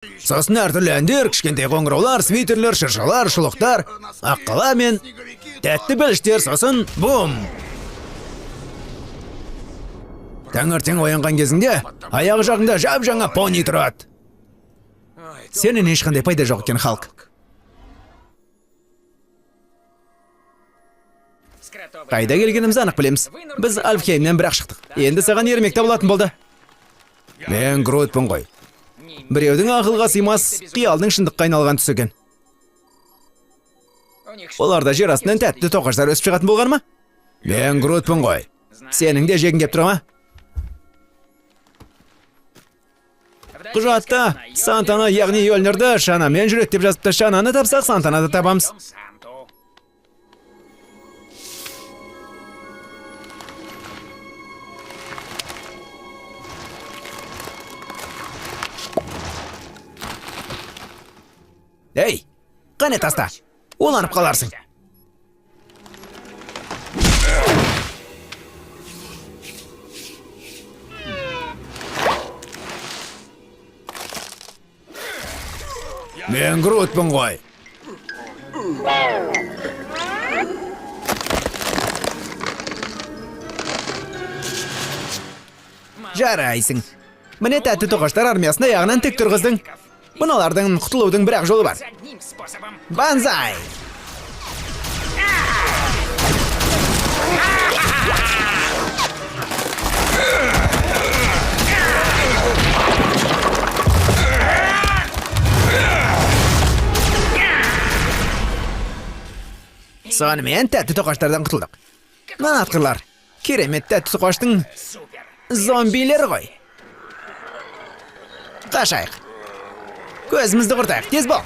Сосын әртүрлі әндер, кішкентай қоңыраулар, свитерлер, шыршалар, шұлықтар, аққала мен тәтті бәліштер, сосын бум! Таңертең оянған кезіңде аяқ жағыңда жап-жаңа пони тұрады. Сенен ешқандай пайда жоқ екен, Халк. Қайда келгенімізді анық білеміз. Біз Альфхеймнен бірақ шықтық. Енді саған ермек табылатын болды. Мен Грутпын ғой. Біреудің ақылға сыймас қиялдың шындыққа айналған түсі екен. Оларда жер астынан тәтті тоқаштар өсіп шығатын болған ма? Мен Грутпын ғой. Сенің де жегің кеп тұра ма? Құжатта Сантана, яғни Йольнерді шанамен жүреді деп жазыпты. Шананы тапсақ, Сантананы да табамыз. Ей, қане таста. Уланып қаларсың. Мен Грутпын ғой. Жарайсың. Міне, тәтті тоқаштар армиясын аяғынан тік тұрғыздың. Мыналардың құтылудың бір ақ жолы бар. Банзай! Сонымен, тәтті тоқаштардан құтылдық. Мына атқырлар. Керемет тәтті тоқаштың зомбилері ғой. Қашайық. Көзімізді құртайық, тез бол.